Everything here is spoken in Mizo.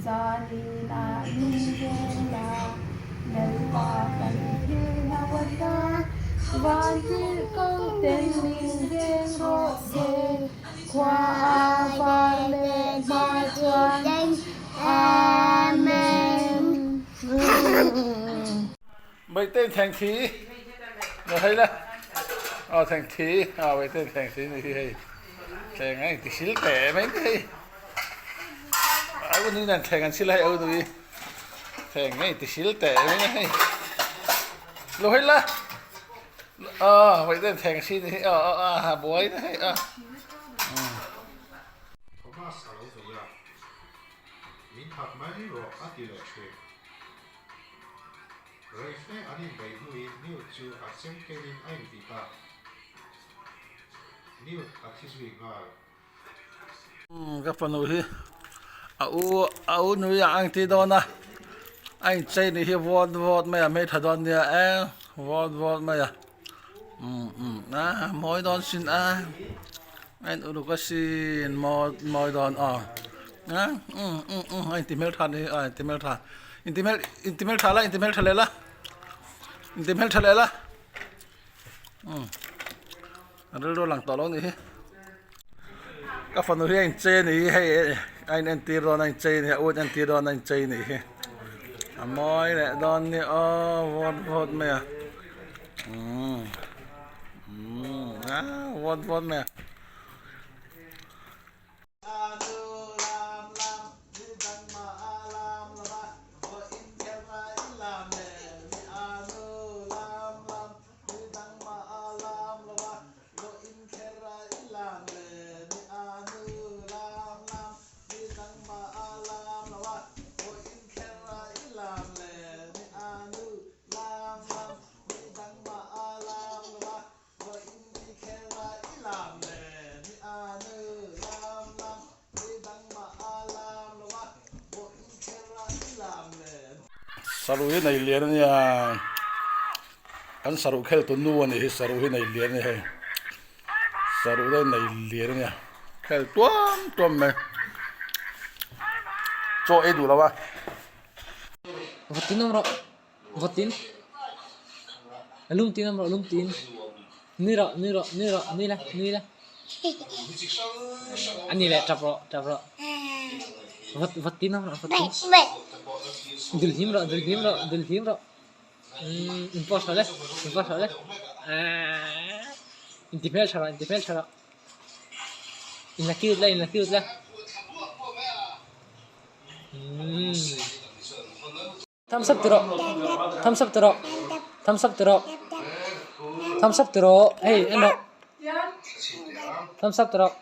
Zaninah min veng la, Lalpa kan hnena vat a, Vantirhkoh ten min veng rawh se, Khua a var leh hma chuan Amen. Meitei thleng thi na hei le aw thleng thi aw meitei thleng thi ni hi hei thleng a inti sil teh mai ni hei a u nui nan thleng an sil a hei a u nui thleng a inti sil teh mai ni hei lo hei la aw meitei thleng si ni hi aw aw a buai na hei a. Thomas a lo vei a, Min that mai rawh a ti leh thin. Reife an inbeih hnuin Newt chu a chem kenin a invit a, Newt a thi zui nghal. Ka fanu hi a u a u nui ang ang ti dawn a, a inchei ni hi vawt vawt mai a hmeithla dawn nia e vawt vawt mai a umm umm a mawi dawn sin a a in uluk asin mawi mawi dawn aw a umm umm umm a inti hmeltha ni a inti hmeltha inti hmel inti hmeltha la inti hmeltha leh la inti hmeltha leh la umm a rilru a lang tawh lo a nih hi ka fanu hi a inchei a nih hi hei a in entir dawn a inchei a ni a u in entir dawn a inchei a nih hi a mawi leh dawn nia aw vawt vawt mai a umm umm a vawt vawt mai a. Saruh hi nei lian a nia kan saruh khel tu nu a nih hi saruh hi nei lian a ni hei saruh te nei lian a nia khel tuam tuam mai chaw ei duh lo a. Vatin awm rawh vatin lum tin awm rawh lum tin nui rawh nui rawh nui rawh nui la nui la a ni leh tap rawh tap rawh vat vat tin awm rawh vat tin dul him rawh dul him rawh dul him rawh umm in pawh hralh e in pawh hralh e aaa inti hmeltha rawh inti hmeltha rawh in la cute la in la cute la. Thumbs up ti rawh thumbs up ti rawh thumbs up ti rawh thumbs up ti rawh hei en rawh thumbs up ti rawh.